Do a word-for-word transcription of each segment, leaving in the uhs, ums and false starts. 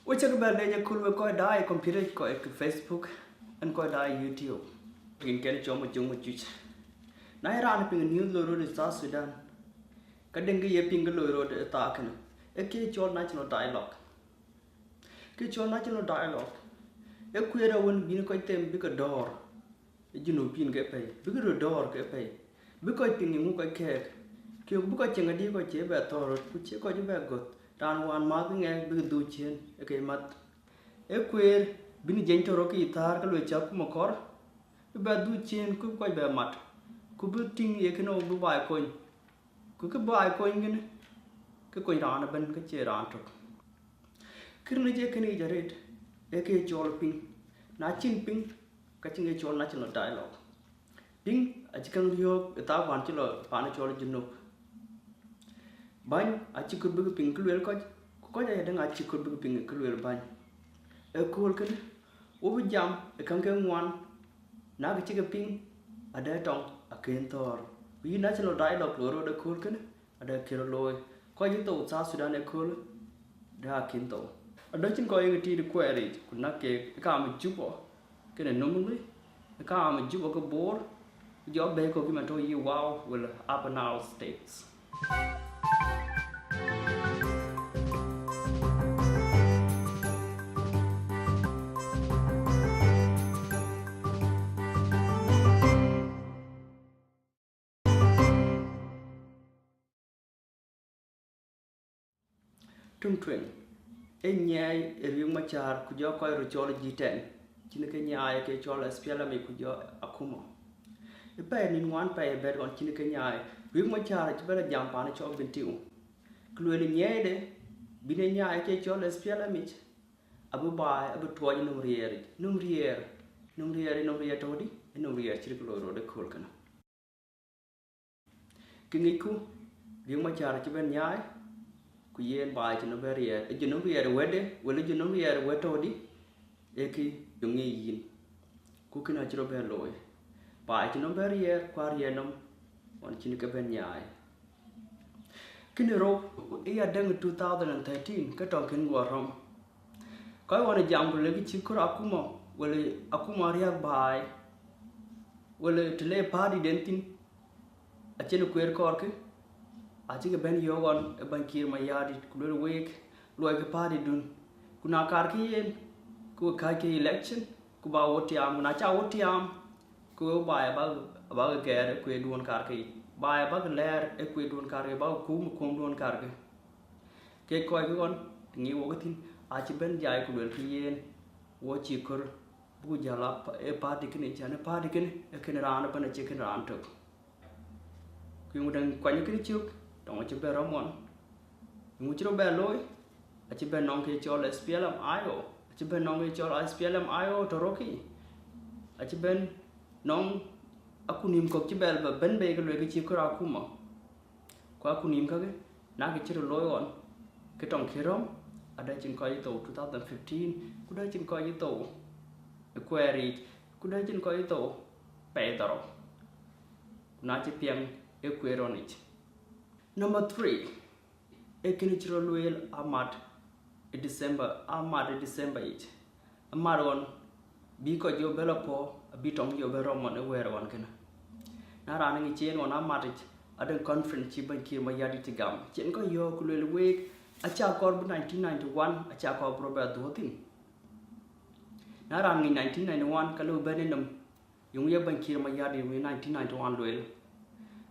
Wek cä ke bɛ̈n leec ëkööl, wek kɔc daai computer, kɔc ke Facebook, ën kɔc daai YouTube. Rin kën cɔl Majöŋ Majuc. Na ye raan piŋ news loi rot ë South Sudan, ka dëŋ kë ye piŋ kë loi rot ë thaa kënë, ee kë cɔl national dialogue. Kë cɔl national dialogue, ee kueer awën bïn kɔc them bï ke dɔ̈ɔ̈r ë Junubin ke pɛ̈i, bï ke röt dɔ̈ɔ̈r ke pɛ̈i, bï kɔc piŋ ë ŋu kɔc kɛ̈ɛ̈k, ke bï kɔc cieŋ adï kɔc cie bɛ thɔ̈ɔ̈r röt, ku cie kɔc bɛ gɔ̈th, raan wään mäth ë ŋɛk bï ke dhuk ciëën ë ke math. Ee kueer bïn jiëny tɔ̈ rɔt ke yï thäär ke luel cä kum akɔ̈r, bï bɛ dhuk ciëën ku bï kɔc bɛ mat, ku bï tïŋ ye kënë bï baai kony. Ku kë baai kony kënë, ke kony raan ëbɛ̈n, ke cie raan tök. Kërnë cie kënë yic arëët, ee kë cɔl piŋ. Na cïn piŋ, ka cïn kë cɔl national dialogue. Piŋ acï käŋ riɔ̈ɔ̈k ë thaa kuan cï lɔ paan cɔl Junub. Bäny acï kɔɔr bïk piŋ kë luel kɔc, ku kɔc ayadäŋ acï kɔɔr bïk piŋ kë luel bäny. Ëkööl kënë, wo bï jam ë käŋ ke ŋuan, na kë cï ke piŋ, adɛ tɔŋ akën thɔ̈ɔ̈r. Ku yï national dialogue loi rot ëkööl kënë, adɛ kë rɔt looi. Kɔc cï thou South Sudan ëkööl, dɛ akën thou. Adɛ cïn kɔc ye ke tiit ë kuɛɛr yic, ku nak keek ë kaam ë Juba, kënë Nimule, ë kaam ë Juba ke Bor, ku jɔ bɛ̈i kɔ̈k cï man tɔ̈ yï Wau wala Upper Nile States. Tuŋ tueŋ, ee nyiɛɛi ë Riek Machar ku jɔ kɔc röt cɔl G ten, cïn ke nyaai ke cɔl S P L M ku jɔ akuma. Ë pɛɛi nïn ŋuan pɛɛi ë bɛ̈t ɣɔn cïn ke nyaai, Riek Machar acï bɛ̈n jam paan cɔl Bentiu. Ku lueel nyiɛɛide bïn e nyaai ke cɔl S P L M yic, abï baai abï tuɔɔc nöm riɛɛr yic. Nöm riɛɛr, nöm riɛɛr, nöm riɛɛr tɔ̈u dï, nöm riɛɛr cït kë loi rot ëkööl kënë. Kë ŋicku, Riek Machar acï bɛ̈n nyaai, ku yen baai cï nöm bɛ̈n riɛɛr, ë jɔ nöm riɛɛr ë wɛ̈tde, wala jɔ nöm riɛɛr ë wɛ̈t tɔ̈u dï, ee kë jɔ ŋic yïn. Ku kënë acï rɔt bɛ̈n looi. Baai cï nöm bɛ̈n riɛɛr, ku ariɛɛr nöm ɣɔn cïn ke bɛ̈n nyaai. Kënë rou ë ya däŋ two thousand and thirteen, ke tɔŋ kën guɔ rɔm. Kɔc ɣɔn ë jam ku lek cï kɔɔr akuma, wala akuma riäk baai, wala të le party den thïn, acïn kueer kɔɔrkë, acï ke bɛ̈n yɔ̈ɔ̈k ɣɔn ë Bɛ̈ny Kiir Mayardit, ku luel week, luɔikë party dun. Ku na kaarkë yen, ku we kääckë election, ku ba wo tiaam, ku na ca wo tiaam, ku we baai abak, abak gɛɛr ë kueer duɔ̈n kaarkë yic. Baai abak lɛɛr ë kueer duɔ̈n kaarkë, abak kuum ë kuum duɔ̈n kaarkë. Kek kɔc kë ɣɔn të ŋic wok thïn, acï bɛ̈n jai ku luelkë yen, wo cï kɔɔr buk jäl ë party kënë, cän ë party kënë, ë kën raan ëbɛ̈n, acie kën raan tök. Ku yöŋ däŋ kuany kënë cök, tɔŋ acï bɛ̈n rɔm ɣɔn. Yöŋ cï rɔt bɛ̈n looi, acï bɛ̈n nɔŋ kë cɔl S P L M I O, acï bɛ̈n nɔŋ kë cɔl S P L M I O tɔ̈ rɔt kë, acï bɛ̈n nɔŋ akunim kɔ̈k cï bɛ̈n bɛ bɛ̈n bei ke luelkë cï kɔɔr akuma. Ku akunim kakë, na kë cï röt looi ɣɔn, ke tɔŋ kë rɔm, adɛ cïn kɔc thou two thousand fifteen, ku dɛ cïn kɔc thou ë kuɛɛr yic, ku dɛ cïn kɔc thou pɛɛi dhorou. Ku na cï piɛŋ ë kueer ɣɔn yic. Number three, ee kënë cï rɔt lueel amat ë December, amat ë December yic. Amat ɣɔn bï kɔc jɔ bɛ̈n lɔ puɔ̈u, abï tɔŋ jɔ bɛ̈n rɔm ɣɔn ë wɛ̈ɛ̈r ɣɔn kënë. Na raan ŋic cï en ɣɔn amat yic, adɛ̈ŋ conference cï Bɛ̈ny Kiir Mayardit cï gam, cï en kɔc yɔ̈ɔ̈k ku lueel week, acä kɔɔr bï nineteen ninety-one, acä kɔɔr bï rɔt bɛ dhuɔ̈k thïn. Na raan ŋic nineteen ninety-one, ka lëu bɛ̈n ë nɔm, yöŋ ye Bɛ̈ny Kiir Mayardit wën nineteen ninety-one lueel.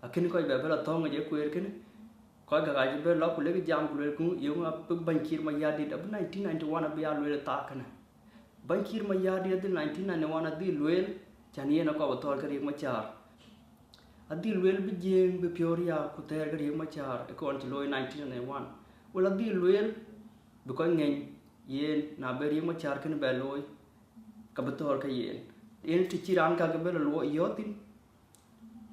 Akën kɔc bɛ bɛ̈n lɔ thɔ̈ŋ yic ë kueer kënë, kɔc gäk acï bɛ̈n lɔ ku lek jam ku luelkë yöŋ abï Bɛ̈ny Kiir Mayardit abï nineteen ninety-one abï ya lueel ë thaa kënë. Bɛ̈ny Kiir Mayardit adhil nineteen ninety-one adhil lueel, cän yen akɔɔr bï thɔ̈ɔ̈r ke Riek Machar. Adhil lueel bï Jiëëŋ bï piɔ̈u riääk ku thɛɛr ke Riek Machar ë kë ɣɔn cï looi nineteen ninety-one. Wala adhil lueel bï kɔc ŋɛny yen, na bï Riek Machar kënë bɛ looi, ka bï thɔ̈ɔ̈r ke yen. Yen të cï raan gäk bɛ̈n lɔ luɔi yɔ̈ɔ̈k thïn,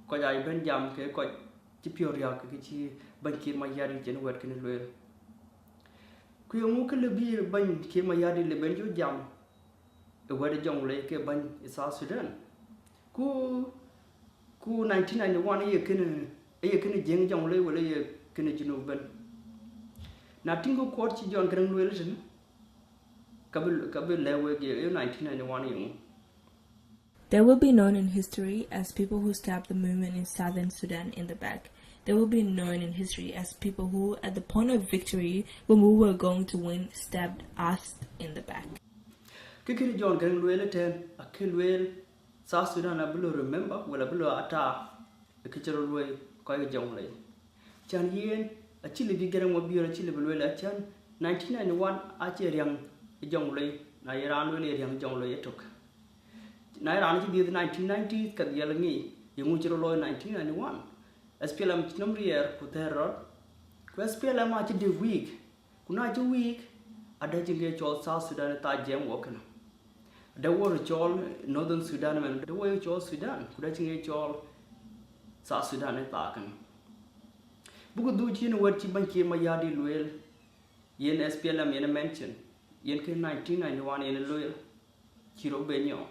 kɔc aa bɛ̈n jam ke kɔc cï piɔ̈u riääk ke cï Bɛ̈ny Kiir Mayardit cïn wɛ̈t kënë lueel. Ku yeŋö kë lë bï Bɛ̈ny Kiir Mayardit lë bɛ̈n jɔ jam ë wɛ̈t ë Jɔŋlei ke bɛ̈ny ë South Sudan? Ku, ku nineteen ninety-one ë ye kënë, ë ye kënë Jiëëŋ Jɔŋlei wala ë ye kënë Junub ëbɛ̈n? Na tïŋkë kuɔɔt cï John Garang lueel tënë, Ka bï, ka bï lɛ̈k wek ye nineteen ninety-one yeŋö. They will be known in history as people who stabbed the movement in Southern Sudan in the back. They will be known in history as people who, at the point of victory, when we were going to win, stabbed us in the back. Kë kënë John Garang lueel ëtɛ̈n, akë lueel South Sudan abï lɔ remember, wala abï lɔ atar, ë kë cï rɔt luɔi kɔc ke Jonglei. Cän yen, acï lëu bï Garang Mabior, acï lëu bï lueel, acän nineteen ninety-one acie riäŋ ë Jonglei, na ye raan lueel ye riäŋ ë Jonglei ëtök. Na ye raan acï dhiëëth nineteen ninety, ka dhiɛl ŋic, yeŋö cï rɔt looi nineteen ninety-one. S P L M cï nɔm riɛɛr ku thɛɛr rɔt. Ku S P L M acï dë weak. Ku na cï weak, adë cïn ke cɔl South Sudan ë thaa jiɛɛm wɔ kënë. Adë wɔ röt cɔl Northern Sudan ëmën, adë wɔ ye cɔl Sudan, ku adë cïn ke cɔl South Sudan ë thaa kënë. Buk dhuk cïn wɛ̈t cï bɛ̈ny Kiir Mayardit lueel, yen S P L M yen ë mention, yen kë nineteen ninety-one yen ë lueel, cï rɔt ben nyɔɔk.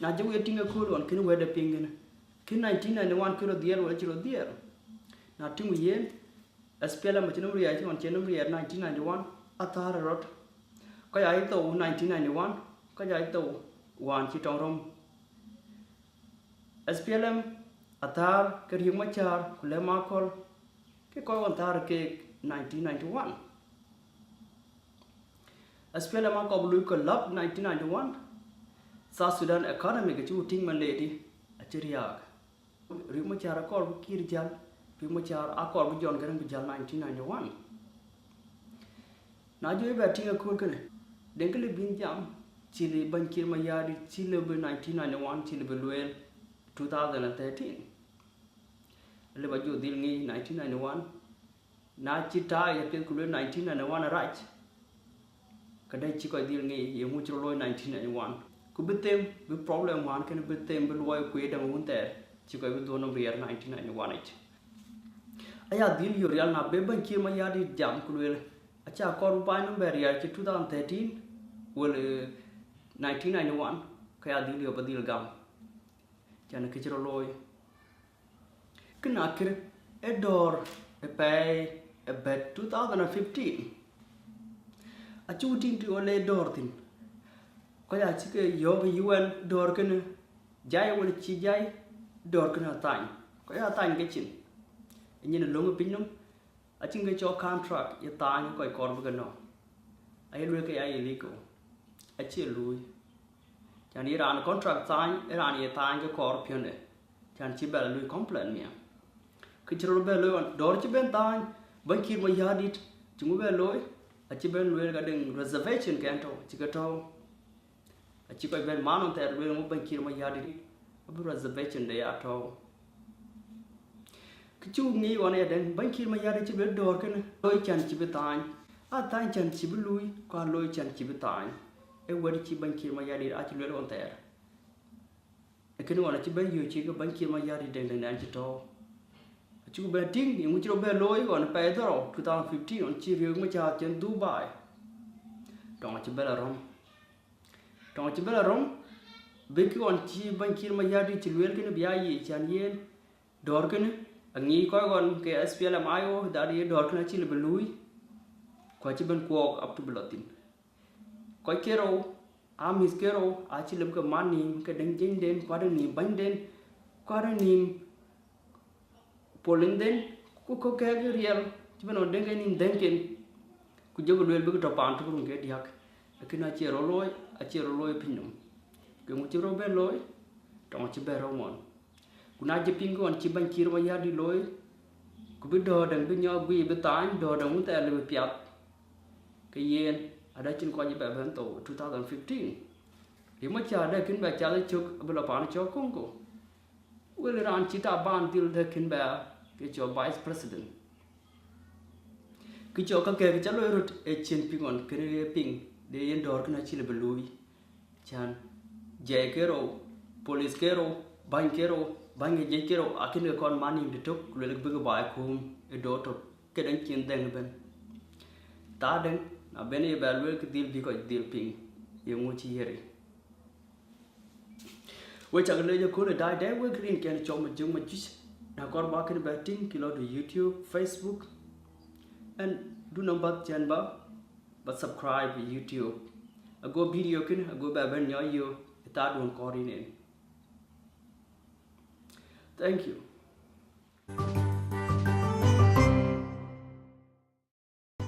Na jɔ wek tïŋ ëkööl ɣɔn kënë wɛ̈tde piŋ kënë, kë nineteen ninety-one kë rɔt dhiɛl wala cï rɔt dhiɛl. Na tïŋ yen, S P L M acï nɔm riɛɛr, cï ɣɔn cï nɔm riɛɛr nineteen ninety-one, athäär ë rɔt. Kɔc aa cï thou nineteen ninety-one, kɔc aa cï thou wään cï tɔŋ röm. S P L M athäär ke Riek Machar ku Lem Akol, ke kɔc ɣɔn thäär keek nineteen ninety-one. S P L M akɔɔr bï lui collapse nineteen ninety-one. South Sudan economy ke cï ku tïŋ man leti acï riääk. Riek Machar akɔɔr bï Kiir jäl, Riek Machar akɔɔr bï John Garang bï jäl nineteen ninety-one. Na jɔ bɛ tïŋ ëkööl kënë, den kë lëu bïn jam, cï lëu bɛ̈ny Kiir Mayardit, cï lëu bï nineteen ninety-one, cï lëu bï lueel two thousand and thirteen. Lëu ba jɔ dhil ŋic nineteen ninety-one. Na cï taai apiɛth ku lueel nineteen ninety-one arac, ka dɛ cï kɔc dhil ŋic yeŋö cï rɔt looi nineteen ninety-one. Ku bï them, bï problem wään kënë bï them, bï luɔi kueer däŋ wun thɛɛr cï kɔc bï dhuɔ̈n nɔm riɛɛr nineteen ninety-one yic. Aya dhil yök rial na bï bɛ̈ny Kiir Mayardit jam ku lueel, acä kɔɔr bï piny nɔm bɛ riɛɛr cï two thousand thirteen, wala nineteen ninety-one, ka ya dhil yök ba dhil gam. Cän kë cï rɔt looi. Kë na kër ë dɔ̈ɔ̈r ë pɛɛi ë bɛ̈t two thousand and fifteen. Acuk tïŋ të ɣɔn le dɔ̈ɔ̈r thïn. Kɔc acï ke yɔ̈ɔ̈k ë U N dɔ̈ɔ̈r kënë jai wala cï jai, dɔ̈ɔ̈r kënë athany. Kɔc athany ke cin. Ë nyin ë löŋ ë piny nɔm, acïn ke cɔl contract ye thaany kɔc kɔɔr bï ke nɔ̈k. Aye lueel ke ya illegal. Acie luui. Cän ye raan contract thaany, ë raan ye thaany ke kɔɔr piɔ̈nde. Cän cï bɛ la lui complain miɛt. Kë cï rɔt bɛ looi ɣɔn, dɔ̈ɔ̈r cï ben thaany, bɛ̈ny Kiir Mayardit, cï ŋö bɛ looi, acï ben lueel ka deŋ reservation kɛn tɔ̈u, cï ke tɔ̈u. Acï kɔc ben man ɣɔn thɛɛr lueel ŋö bɛ̈ny Kiir Mayardit, abï reservation de ya tɔ̈u. Kë cuk ŋic ɣɔn ë deŋ, bɛ̈ny Kiir Mayardit cï bɛ dɔ̈ɔ̈r kënë, looi cän cï bï thaany. A thaany cän cï bï luui, ku a looi cän cï bï thaany. Ee wɛ̈t cï bɛ̈ny Kiir Mayardit acï lueel ɣɔn thɛɛr. Ee kënë ɣɔn acï bɛ yööc cï ke bɛ̈ny Kiir Mayardit deŋ deŋ ɛn cï tɔ̈u. Acuk bɛ tïŋ, yeŋö cï rɔt bɛ looi ɣɔn pɛɛi dhorou two thousand fifteen ɣɔn cï Riek Machar cï dhuk baai. Tɔŋ acï bɛ la röm. Tɔŋ acï bɛ la röm, bï kë ɣɔn cï bɛ̈ny Kiir Mayardit cï lueel kënë bï ya yic cän yen. Dɔ̈ɔ̈r kënë, aŋic kɔc ɣɔn ke S P L M I O, that ye dɔ̈ɔ̈r kënë acï lëu bï luui, ku acï ben kuɔɔk up to bï lɔ thïn. Kɔc ke rou, armies ke rou, acï lëu ke man nïïm, ke deŋ jiënyden, ku ade nïïm bänyden, ku ade nïïm polindhen, ku kɔ̈k kɛ̈k riɛl, cï ben ɣɔn deŋ ke nïïm dhëŋken, ku jɔkï lueel bïk tɔ̈ paan tök run ke diäk. Lakin acie rɔt looi, acie rɔt looi piny nɔm. Ke ŋö cï rɔt ben looi? Tɔŋ acï bɛ rɔm ɣɔn. Ku na cï piŋ kë ɣɔn cï bɛ̈ny Kiir Mayardit looi, ku bï dɔ̈ɔ̈r däŋ bï nyɔɔk guiir bï thaany, dɔ̈ɔ̈r däŋ wun thɛɛr lëu bï piath. Ke yen, adë cïn kɔc bɛ bɛ̈n thou two thousand fifteen. Riek Machar adë kën bɛ cath ë cök abï lɔ paan cɔ̈k Congo. Wël raan cï Taban dhil dë kën bɛ ke cɔl vice president. Kë cɔk ka kɛ̈k ca loi röt ë cïn piŋ ɣɔn kënë ye piŋ de yen dɔ̈ɔ̈r kënë acï lëu bï luui. Cän, jiɛc ke rou, police ke rou, bäny ke rou, bäny ke jiëc ke rou, akën ke kɔn man nïïm tëtök, ku luelkï bïk baai kuum ë dɔ̈ɔ̈r tök, ke däŋ cin dhëŋ ëbën. Thaa däŋ, na ben ye bɛ lueel kë dhil bï kɔc dhil piŋ, yeŋö cï yiëri. We cak leec ëkööl ë daai dɛ̈ wek rinkiɛn cɔl Majöŋ Majuc, na kɔɔr ba kënë bɛ tïŋ kë lɔ to YouTube, Facebook, and du nɔm bath cän ba, ba subscribe YouTube. Ago video kënë ago bɛ bɛ̈n nyɔk yök ë thaa duɔ̈n kɔɔr yïn en. Thank you.